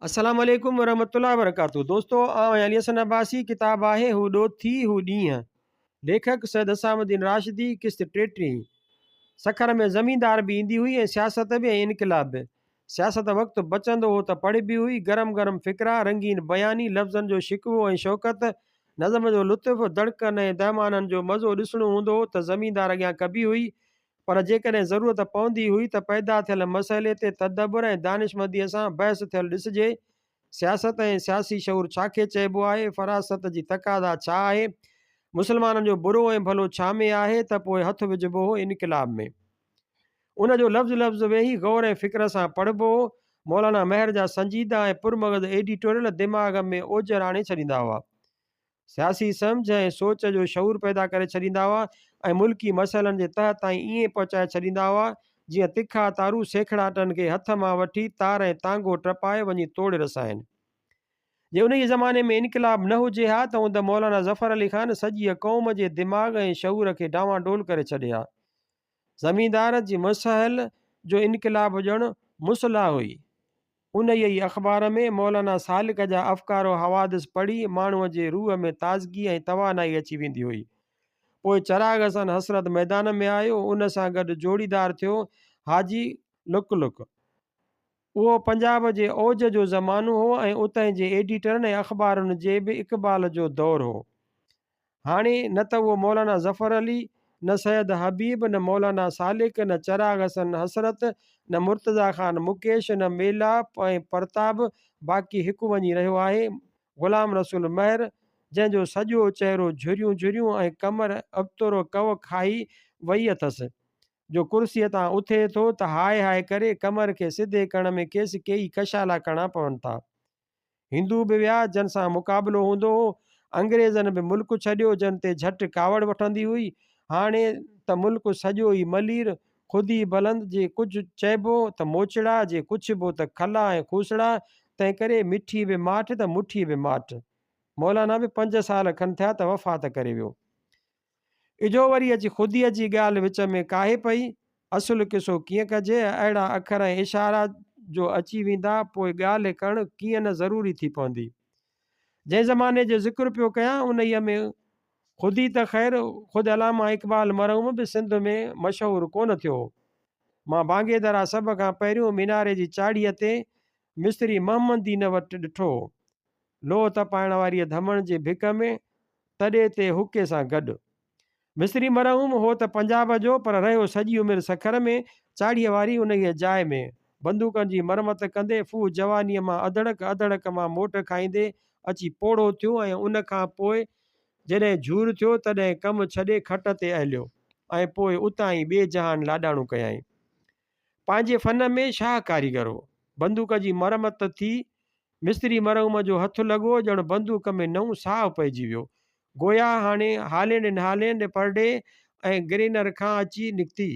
السلام عليڪم ورحمة الله وبرڪاته دوستو آئون آهيان علي حسن عباسي ڪتاب آهي هو ڏوٿي هو ڏينهن ليکڪ سيد حسام الدين راشدي قسط ٽيٽيهين سکر ۾ زميندار به ايندي هئي ۽ سياست به ۽ انقلاب به سياست وقت بچندو هو ته پڙهبي هئي گرم گرم فقرا رنگين بياني لفظن جو شڪوو ۽ شوڪت نظم جو لطف دڙڪن ۽ دهمانن جو مزو ڏسڻو هوندو هو ته زميندار اڳيان ڪبي هئي پر جيڪڏهن ضرورت پوندي هئي ته پيدا ٿيل مسئلي تي تدبر ۽ دانشمنديء سان بحث ٿيل ڏسجي. سياست ۽ سياسي شعور ڇا کي چئبو آهي؟ فراست جي تقاضا ڇا آهي؟ مسلمانن جو برو ۽ ڀلو ڇا ۾ آهي؟ ته پوء هٿ وجهبو هو انقلاب ۾. ان جو لفظ لفظ ويهي غور ۽ فڪر سان پڙهبو هو. مولانا مهر جا سنجيده ۽ پرمغز ايڊيٽوريل دماغ ۾ اوجر آڻي ڇڏيندا هئا. سياسي سمجهه ۽ سوچ جو شعور پيدا ڪري ڇڏيندا هئا ۽ ملڪي مسئلن جي تهه تائين ائين پهچائي ڇڏيندا هئا، جيئن تکا تارو سيکڙاٽن کي هٿ مان وٺي تار ۽ تانگهو ٽپائي وڃي توڙ رسائين. جي انهيء زماني ۾ انقلاب نه هجي ها ته هوند مولانا ظفر علي خان سڄيء قوم جي دماغ ۽ شعور کي ڊانوان ڊول ڪري ڇڏي ها. زميندار جي مسهل جو انقلاب ڄڻ مصلح هئي. انهيء ئي اخبار ۾ مولانا سالڪ جا افڪار و حوادث پڙهي ماڻهوء جي روح ۾ تازگي ۽ توانائي اچي ويندي هئي. پوء چراغ حسن حسرت ميدان ۾ آيو، ان سان گڏ جوڙيدار ٿيو حاجي لڪ لڪ. اهو پنجاب جي اوج جو زمانو هو ۽ اتهين جي ايڊيٽرن ۽ اخبارن جي به اقبال جو دور هو. هاڻي نه ته اهو مولانا ظفر علي، نه سيد حبيب، نه مولانا سالڪ، نه چراغ حسن حسرت، نه مرتضيٰ خان مڪيش، نه ميلاپ ۽ پرتاب، باقي هڪ وڃي رهيو آهي غلام رسول مهر، جنهن جو سڄو چهرو جهريون جهريون ۽ ڪمر ابترو ڪئو کائي وئي اٿس، جو ڪرسيء تان اٿي ٿو ته هاء هاء ڪري ڪمر کي سڌي ڪرڻ ۾ کيس ڪيئي ڪشالا ڪرڻا پون ٿا. هندو به ويا جن سان مقابلو هوندو هو، انگريزن به ملڪ ڇڏيو جن تي جهٽ ڪاوڙ وٺندي هئي، هاڻي ته ملڪ سڄو ئي ملير، خودي بلند، جي ڪجهه چئبو ته موچڙا، جي ڪڇبو ته کلا ۽ کوسڙا، تنهنڪري مٺي به ماٺ ته مٺي به ماٺ. مولانا به پنج سال کن ٿيا ته وفات ڪري ويو. اجهو وري اچي خوديء جي ڳالهه وچ ۾ ڪاهي پئي. اصل قصو ڪيئن ڪجي؟ اهڙا اکر ۽ اشارا جو اچي ويندا، پوء ڳالهه ڪرڻ ڪيئن نه ضروري ٿي پوندي. جنهن زماني جو ذڪر پيو ڪيان، انهيء ۾ خودي ته خير، خود علامه اقبال مرحوم به سنڌ ۾ مشهور ڪونه ٿيو هو. مان بانگي درا سڀ کان پهريون ميناري جي چاڙهيء تي مصري محمد دين وٽ ڏٺو هو. لوهه تپائڻ واريء ڌمڻ جي ڀڪ ۾، تڏي تي حقي سان گڏ. مصري مرحوم هو ته پنجاب جو، پر رهيو سڄي عمر سکر ۾، چاڙهيء واري انهيء جاء ۾. بندوقن جي مرمت ڪندي، ڦوهه جوانيء مان اڌڙڪ اڌڙڪ مان موٽ کائيندي اچي پوڙهو ٿيو ۽ ان کان پوء جڏهن جهور ٿيو، تڏهن ڪم ڇڏي کٽ تي اهليو ۽ پوء اتان ئي ٻئي جهان لاڏاڻو ڪيائين. پنهنجي فن ۾ شاهه ڪاريگر هو. بندوق جي مرمت ٿي، مستري مرحوم جو هٿ لڳو، ڄڻ بندوق ۾ نئون ساهه پئجي ويو. گويا هاڻي هالينڊ نهالينڊ پرڊي ۽ گرينر کان اچي نڪتي.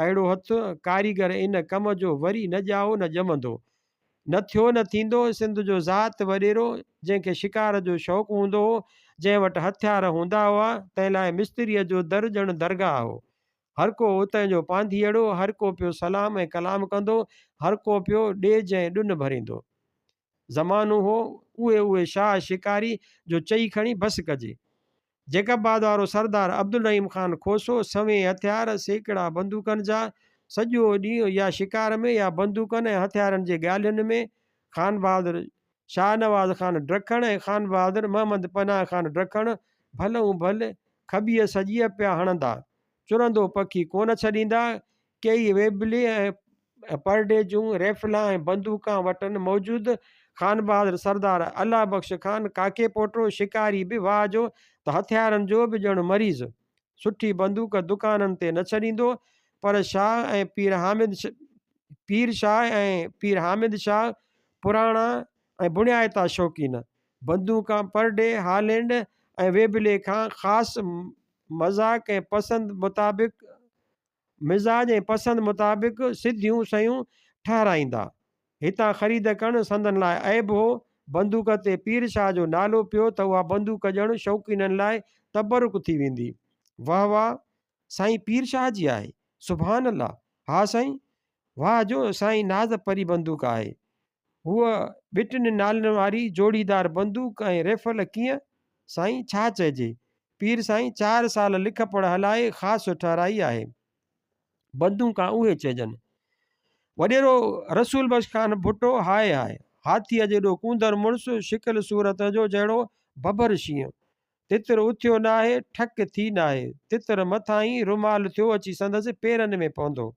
اهڙو هٿ ڪاريگر ان ڪم جو وري نه ڄائو نه ڄمندو. نه ٿيو نه ٿيندو. سنڌ جو ذات وڏيرو، جنهن کي شڪار جو شوق هوندو هو، جنهن وٽ هٿيار هوندا هئا، تنهن لاء مستريء جو در ڄڻ درگاهه هو. هر ڪو اتهن جو پانڌيئڙو، هر ڪو پيو سلام ۽ ڪلام ڪندو، هر ڪو پيو ڏيج ۽ ڏن ڀريندو. زمانو هو، اهي اهي شاهه شڪاري جو چئي کڻي بس ڪجي. جيڪب آباد وارو سردار عبدالرحيم خان کوسو، سوين هٿيار، سيڪڙا بندوقن جا، سڄو ڏينهن يا شڪار ۾ يا بندوقن ۽ هٿيارن جي ڳالهين ۾، خانبهادر شاهنواز خان ڊکڻ ۽ خانبهادر محمد پناهه خان ڊکڻ ڀلئون ڀل کٻيء سڄيء پيا هڻندا. چرندو پکي ڪونه ڇڏيندا. ڪيئي ويبلي ۽ پرڊي جون ريفلان ۽ بندوقان وٽن موجود. خانبهادر سردار الله بخش خان ڪاڪي پوٽو شڪاري به واهه جو ته هٿيارن جو به ڄڻ مريض. سٺي بندوق دڪانن تي نه ڇڏيندو. پر شاهه ۽ پير حامد پير شاهه ۽ پير حامد شاهه پراڻا ۽ بڻيائتا شوقين، بندوقان پرڊي، هالينڊ ۽ ويبلي کان خاص مذاق ۽ پسند مطابق مزاج ۽ پسند مطابق سڌيون سيون ٺهرائيندا. هتان خريد ڪرڻ سندن لاء عيب هو. بندوق تي پير شاهه جو نالو پيو ته اها بندوق ڄڻ شوقينن لاء تبرڪ ٿي ويندي. واه واه! سائين پير شاهه جي آهي. سبحان الله! ها سائين! واهه جو سائين ناز پري بندوق آهي. هوء ٻٽن نالين واري جوڙيدار بندوق ۽ ريفل ڪيئن؟ سائين ڇا چئجي؟ پير سائين چار سال لک پڙهه هلائي خاص ٺهرائي آهي. بندوقان اهي چئجن. وڏيرو رسول بخش خان ڀٽو هاء هاء! هاٿيء جيڏو ڪونڌر مڙس، شڪل صورت جو جهڙو ڀڀر شينهن. تتر اٿيو ناهي، ٺڪ ٿي ناهي. تتر مٿان ئي رومال ٿيو اچي سندس پيرن ۾ پوندو.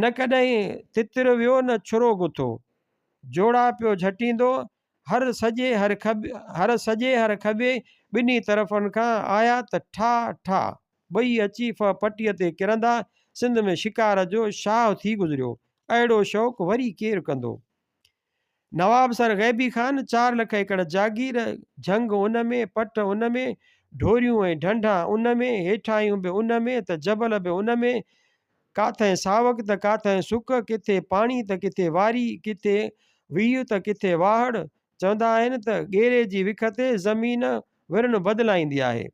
نه ڪڏهن تتر ويو نه ڇرو گٿو. جوڙا پيو جهٽيندو. هر سڄي هر هر سڄي هر کٻي ٻنهي طرفن کان آيا ته ٺا ٺا ٻئي اچي ڦهه پٽيء تي ڪرندا. سنڌ ۾ شڪار جو شاهه ٿي گذريو. اهڙو شوق وري ڪير ڪندو؟ نواب سر غيبي خان چار لک ايڪڙ جاگير، جهنگ ان ۾، پٽ ان ۾، ڍوريون ۽ ڍنڍان ان ۾، هيٺاهيون به ان ۾ ته جبل به ان ۾، ڪاٿئين ساوڪ ته ڪاٿئين سڪ، ڪٿي پاڻي ته ڪٿي واري، ڪٿي ويهه ته ڪٿي واهڙ، چوندا آهن ته ڳيري جي وک تي زمين ورڻ بدلائيندي آهي.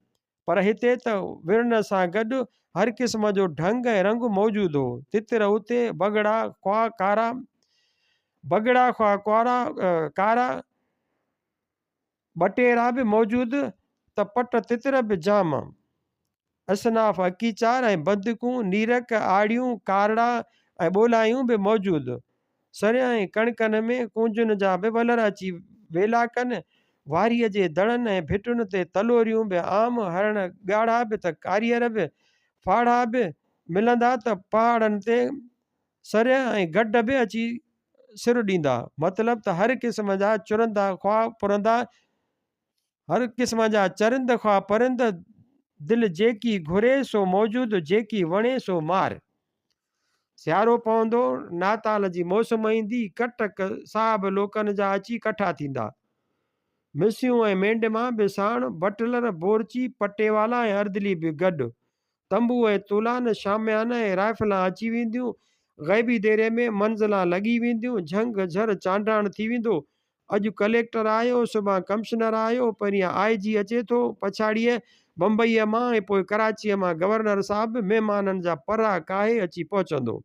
پر هتي ته ورڻ سان گڏ هر قسم جو ڍنگ ۽ رنگ موجود هو. تتر اتي، بگڙا خواه ڪارا، بگڙا خواه ڪارا، ڪارا، ٻٽيرا به موجود ته پٽ تتر به جام. اصناف اڪيچار ۽ بندڪون، نيرڪ، آڙيون، ڪارڙا ۽ ٻولايون به موجود. سريان ۽ ڪڻڪن ۾ ڪونجن جا به ولر اچي ويلا ڪن. واريء جي دڙن ۽ ڀٽن تي تلوريون به عام، هرڻ ڳاڙها به ته ڪاريهر به، ڦاڙها به ملندا ته پهاڙن تي سريان ۽ گڊ به اچي سر ڏيندا. مطلب ته هر قسم جا چرندا خواه پرندا هر قسم جا چرند خواه پرند، دل جيڪي گهري سو موجود، جيڪي وڻي سو مار. سيارو پوندو، ناتال جي موسم ايندي، ڪٽڪ صاحب لوڪن جا اچي ڪٺا ٿيندا. مسيون ۽ مينڊما به ساڻ، بٽلر، بورچي، پٽيوالا ۽ اردلي به گڏ. تنبو ۽ طولان، شاميانه ۽ رائفلان اچي وينديون. غيبي ديري ۾ منزلان لڳي وينديون، جهنگ جهر چانڊاڻ ٿي ويندو. اڄ ڪليڪٽر آيو، سڀان ڪمشنر آيو، پريان آء جي اچي ٿو، پڇاڙيء بمبئيء مان ۽ پوء ڪراچيء مان گورنر صاحب به مهمانن جا پرا ڪاهي اچي پهچندو.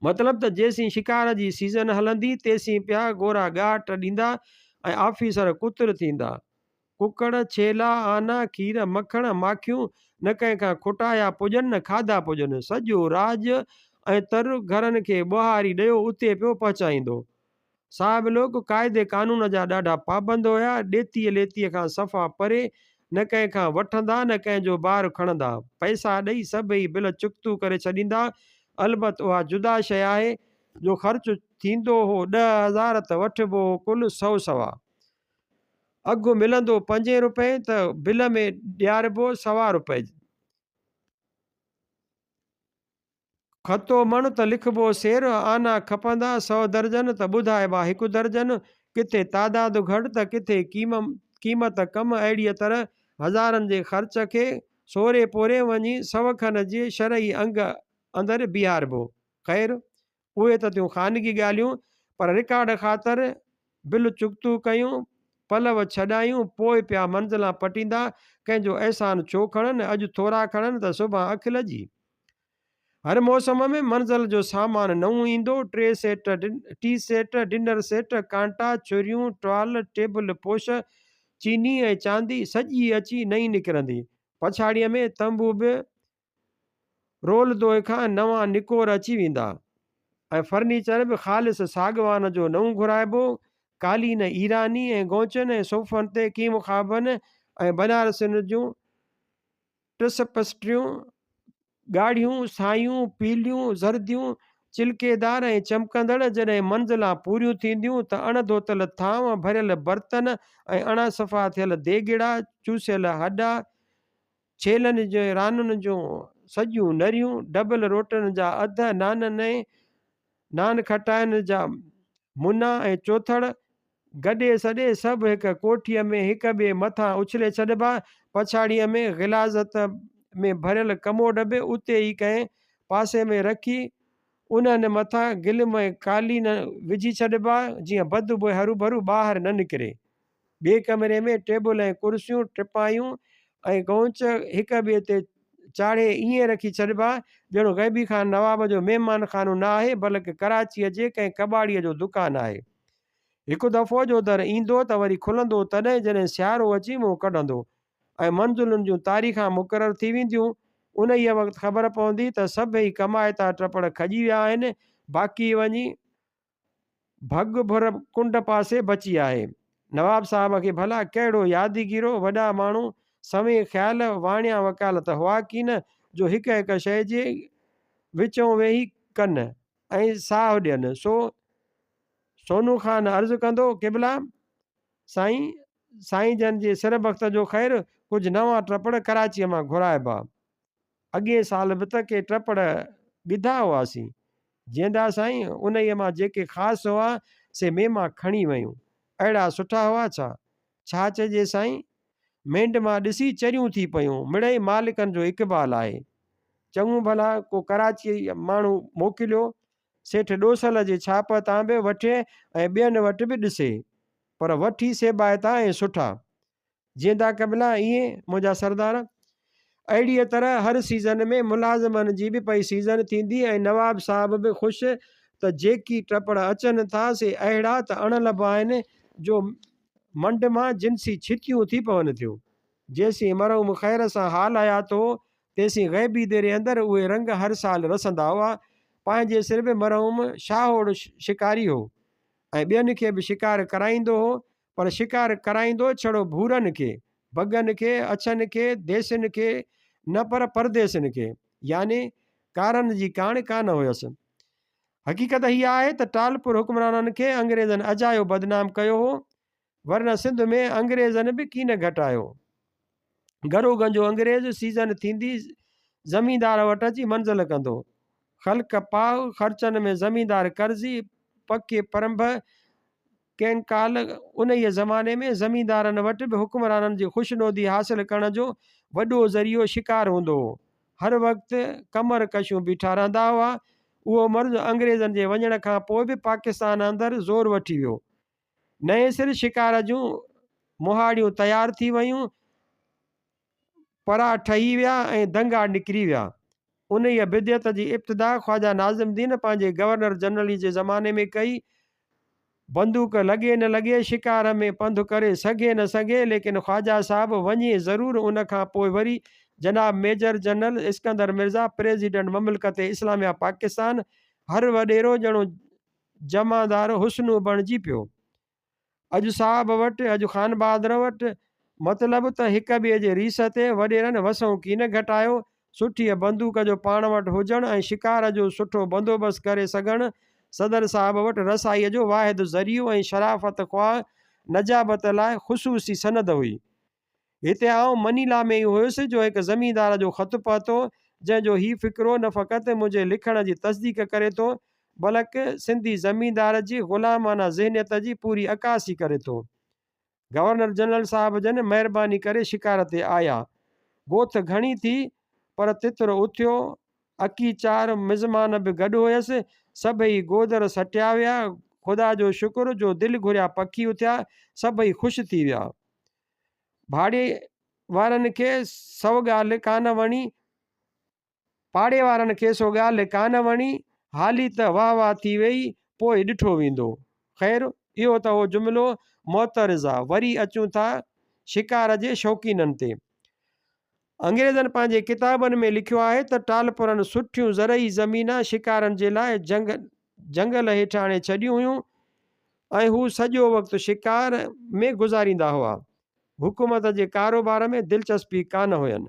مطلب ته جيسين شڪار جي سيزن هلندي، تيسين پيا گورا ڳاهٽ ڏيندا ۽ آفيسر ڪتر ٿيندا. ڪڪڙ، ڇيلا، آنا، کير، مکڻ، ماکيون نه ڪنهن کان کٽايا پڄن نه کاڌا پڄن. سڄو راڄ ۽ تر گهرن کي ٻهاري ڏيو اتي پيو پهچائيندو. صاحب لوڪ قاعدي قانون جا ڏاڍا پابند هيا. ڏيتيء ليتيء کان صفا پري، نه ڪنهن کان وٺندا نه ڪنهن جو بار کڻندا. پئسا ڏئي سڀئي بل چڪتو ڪري ڇڏيندا. البت اها جدا شيء آهي جو خرچ ٿيندو هو 10,000 ته وٺبو هو ڪل سئو سوا. اگهه ملندو پنجين روپئي ته بل ۾ ڏياربو سوا روپئي. کتو مڻ ته لکبو سير، آنا کپندا سئو درجن ته ٻڌائبا هڪ درجن، ڪٿي تعداد گهٽ ته ڪٿي قيمت ڪم، اهڙيء طرح هزارن جي خرچ کي سوري پوري وڃي سئو کن جي شرعي انگ اندر بيهاربو. خير، اهي ته ٿيون خانگي ڳالهيون، پر رڪارڊ خاطر بل چڪتو ڪيون، پلئه ڇڏايون، پوء پيا منزلان پٽيندا، ڪنهن جو احسان ڇو کڻن، اڄ ٿورا کڻن ته سڀان اک لڄي. هر موسم ۾ منزل جو سامان نئون ايندو، tray set, tea set, dinner set, ڪانٽا، ڇريون، ٽوال، ٽيبل پوش، چيني ۽ چاندي سڄي اچي نئين نڪرندي. پڇاڙيء ۾ تنبو به رول دوئي کان نوان نڪور اچي ويندا ۽ فرنيچر به خالص ساڳوان جو نئون گهرائبو، قالين ايراني ۽ گونچن ۽ صوفن تي ڪيمخابن ۽ بنارسين جون ٽسپسٽريون ڳاڙهيون، سايون، پيليون، زرديون، چلڪيدار ۽ چمڪندڙ جڏهن منزلان پوريون ٿينديون ته اڻ ڌوتل ٿانو، ڀريل برتن ۽ اڻ صفا ٿيل ديڳڙا، چوسيل هڏا، ڇيلن جي رانن جون سڄيون نريون، ڊبل روٽن جا اڌ، نانن ۽ نان کٽائن جا منا ۽ چوٿڙ گڏي سڏي سڀ هڪ ڪوٺيء ۾ هڪ ٻئي مٿان اڇلي ڇڏبا. پڇاڙيء ۾ غلاظت ۾ ڀريل ڪموڊ به اتي ئي ڪنهن پاسي ۾ رکي انهن مٿان گلم ۽ قالين وجهي ڇڏبا، جيئن بدبوء هروڀرو ٻاهر نه نڪري. ٻئي ڪمري ۾ ٽيبل ۽ ڪرسيون، ٽپايون ۽ گونچ هڪ ٻئي تي چاڙهي ائين رکي ڇڏبا، ڄڻ غيبي خان نواب جو مهمان خانو نه آهي، بلڪ ڪراچيء جي ڪنهن ڪٻاڙيء جو دڪان آهي. هڪ دفعو جو در ايندو ته وري کلندو تڏهن جڏهن سيارو اچي منهن ڪڍندو ۽ منزلن جون تاريخان مقرر ٿي وينديون، انهيء وقت خبر پوندي ته سڀئي ڪمائتا ٽپڙ کڄي ويا آهن، باقي وڃي ڀڳ ڀر ڪنڊ پاسي بچي آهي. نواب صاحب کي ڀلا ڪهڙو يادگيرو، وڏا ماڻهو، سوين خيال، واڻيا وڪالت هئا ڪين جو هڪ هڪ شيء جي وچئون ويهي ڪن ۽ ساهه ڏين. سو سونو خان عرض ڪندو، قبلا! سائين، سائين جن جي سر بخت جو خير، ڪجهه نوان ٽپڙ ڪراچيء مان گهرائبا. اڳئين سال به ته ڪي ٽپڙ ڳڌا هئاسين. جيئندا سائين، انهيء مان جيڪي خاص هئا، سي ميما کڻي ويون. اهڙا سٺا هئا ڇا؟ ڇا چئجي سائين؟ مينڍ مان ڏسي چريون ٿي پيون. مڙئي مالڪن جو اقبال آهي. چڱو ڀلا ڪو ڪراچيء ماڻهو موڪليو، سيٺ ڏوسل جي ڇاپ تان به وٺي ۽ ٻين وٽ به ڏسي. پر وٺي سيبائتا ۽ سٺا. جيئندا قبلا ائين منهنجا سردار. اهڙيء طرح هر سيزن ۾ ملازمن جي به پئي سيزن ٿيندي ۽ نواب صاحب به خوش ته جيڪي ٽپڙ اچن ٿا سي اهڙا ته اڻ لڀ آهن جو منڊ مان جنسي ڇتيون ٿي پون ٿيون. جيسين مرحوم خير سان حال حيات هو تيسين غيبي ديري اندر اهي رنگ هر سال رسندا هئا. پنهنجي سر به مرحوم شاهوڙ شڪاري هو ۽ ٻين کي به شڪار ڪرائيندو هو پر شڪار ڪرائيندو ڇڙو ڀورن کي، بگن کي، اڇن کي، ديسين کي نه پر پرديسين کي، يعني ڪارن جي ڪاڻ ڪانه هيس. حقيقت هيء آهي ته ٽالپر حڪمرانن کي انگريزن اجايو بدنام ڪيو هو، ورنه سنڌ ۾ انگريزن به ڪين گهٽايو. گرو گنجو انگريز سيزن ٿيندي زميندار وٽ اچي منزل ڪندو. خلق پاء خرچن ۾ زميندار قرضي، پڪي پرنڀ ڪينڪال انهيء زماني ۾ زميندارن وٽ به حڪمرانن جي خوشنودي حاصل ڪرڻ جو وڏو ذريعو شڪار هوندو هو. هر وقت ڪمر ڪشيون بيٺا رهندا هئا. اهو مرض انگريزن جي وڃڻ کان پوء به پاڪستان اندر زور وٺي ويو. نئين سر شڪار جون مهاڙيون تيار ٿي ويون. پرا ٺهي ويا ۽ دنگا نڪري ويا. انهيء بدعت جي ابتدا خواجه ناظم الدين پنهنجي گورنر جنرلي جي زماني ۾ ڪئي. بندوق لڳي نه لڳي، شڪار ۾ پنڌ ڪري سگهي نه سگهي، ليڪن خواجه صاحب وڃي ضرور ان کان پوء وري جناب major general Iskander Mirza president مملڪت اسلاميه پاڪستان هر وڏيرو ڄڻو جمعدار حسنو بڻجي پيو. اڄ صاحب وٽ، اڄ خانبهادر وٽ، مطلب ته هڪ ٻئي جي ريس تي وڏيرن وسئون ڪين گهٽايو. سٺيء بندوق جو پاڻ وٽ هجڻ ۽ شڪار جو سٺو بندوبست ڪري سگهڻ صدر صاحب وٽ رسائيء جو واحد ذريعو ۽ شرافت خواهه نجابت لاء خصوصي سند هئي. هتي آئون منيلا ۾ ئي هيس جو هڪ زميندار جو خط پهتو، جنهن جو هي فقرو نه فقط منهنجي لکڻ جي تصديق ڪري ٿو، بلڪ سنڌي زميندار جي غلامانه ذهنيت جي پوري عڪاسي ڪري ٿو. گورنر جنرل صاحب جن مهرباني ڪري شڪار تي آيا. گوٿ گهڻي ٿي، پر تتر اٿيو، اڪيچار مزمان به گڏ هيس، سڀئي گودر سٽيا ويا، خدا جو شڪر جو دل گهريا پکي اٿيا، سڀئي خوش ٿي ويا. ڀاڙي وارن کي سو ڳالهه ڪانه وڻي، پاڙي وارن کي سو ڳالهه ڪانه وڻي، حالي ته واهه واهه ٿي ويئي، پوء ڏٺو ويندو. خير، اهو ته هو جملو معترضه، وري اچون ٿا شڪار جي شوقينن تي. انگريزن پنهنجي ڪتابن ۾ لکيو آهي ته ٽالپرن سٺيون زرعي زمينا شڪارن جي لاء جنگل هيٺ آڻي ڇڏيون هيون ۽ هو سڄو وقت شڪار ۾ گذاريندا هئا. حڪومت جي ڪاروبار ۾ دلچسپي ڪانه هين.